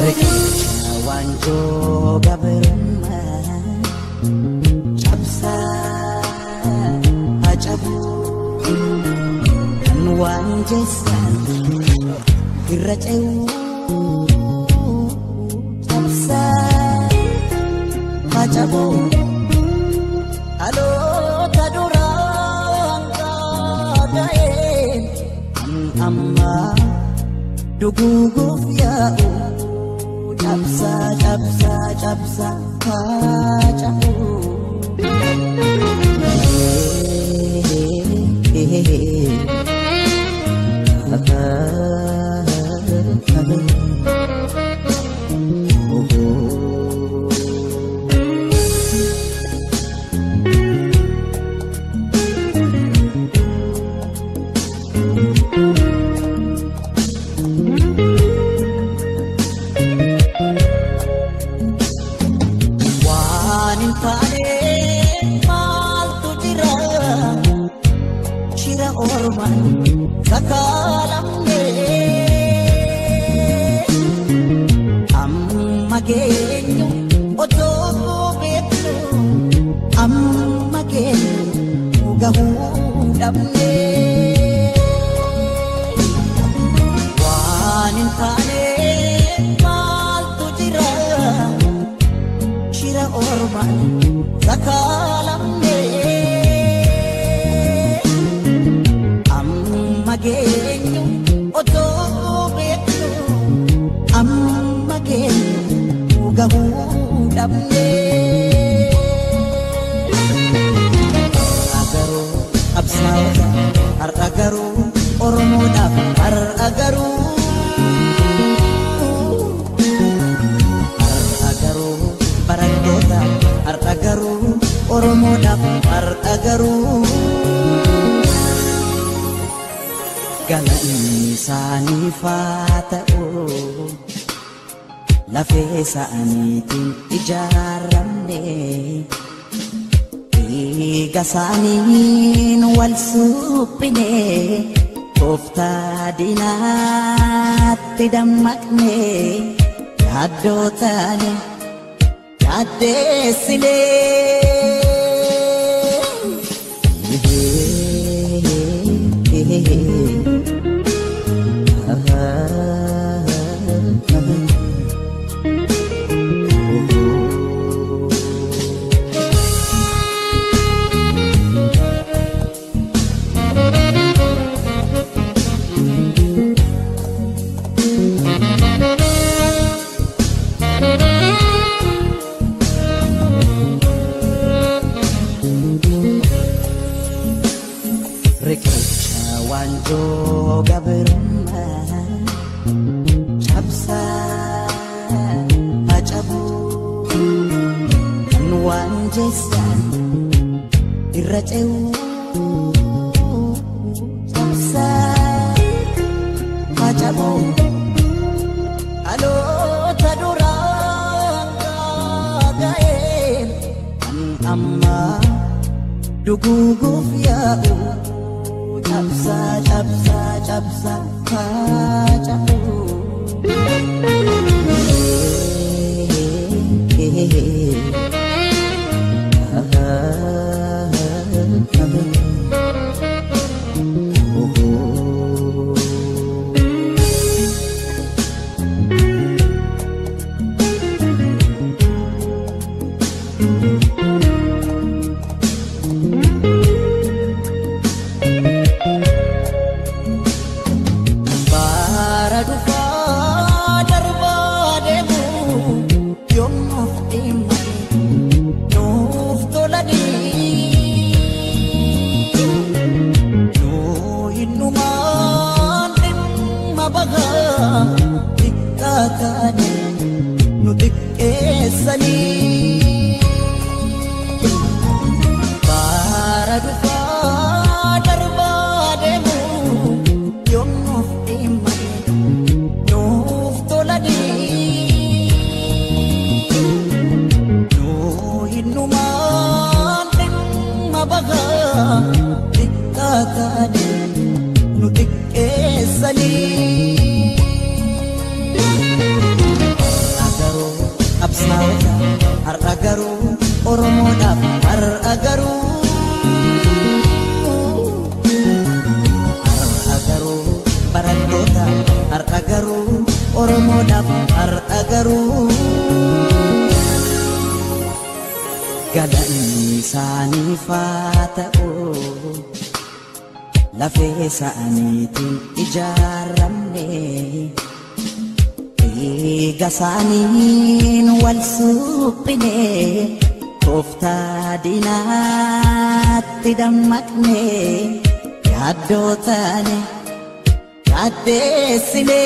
Riqicha waanjoo gabrummaa cabsaa hacabu kan waan jeessan irra ce'uu cabsaa hacabu dhaloota duraan gaaga'een kan ammaa duguuguuf yaa'u cabsaa cabsaa cabsaa hacabu. Waan hin taane maaltu jira shira ormaan sakaalamne amma geenyu otoo beeknu amma geenyu gahuu dhabne waan hin taane maaltu jira shira ormaan sakaalamne amma geenyu otoo beeknu amma geenyu gahuu dhabne. Har'a garuu qabsaa'ota har'a garuu Oromoodhaaf har'a garuu har'a garuu barattoota har'a garuu Oromoodhaaf har'a garuu galanni isaaniif haa ta'u lafee isaaniitiin ijaaramne dhiiga isaaniin wal suphine tooftaa diinaatti dammaqne yaaddoo taane yaaddeessine. Riqicha waanjoo gabrummaa cabsaa hacabu kan waan jeessan irra ce'uu cabsaa hacabu dhaloota duraan gaaga'een kan ammaa duguuguuf yaa'u cabsaa cabsaa cabsaa hacabu. Bara dhufaa darbaa deemu yoom nuuf dhimma nuuf tolanii nuu hinnumaan dhimma bahaa xiqqaa taane nu xiqqeessanii. Bara dhufaa darbaa deemu yoom nuuf dhimma nuuf tolanii nuu hinnumaan dhimma bahaa xiqqaa taane nu xiqqeessanii. Oromoodhaaf har'a garuu, har'a garuu barattoota, har'a garuu Oromoodhaaf har'a garuu. Galanni isaaniif haa ta'u, lafee isaaniitiin ijaaramne, dhiiga isaaniin wal suphine, tooftaa diinaatti dammaqne, yaaddoo taane yaaddeessine.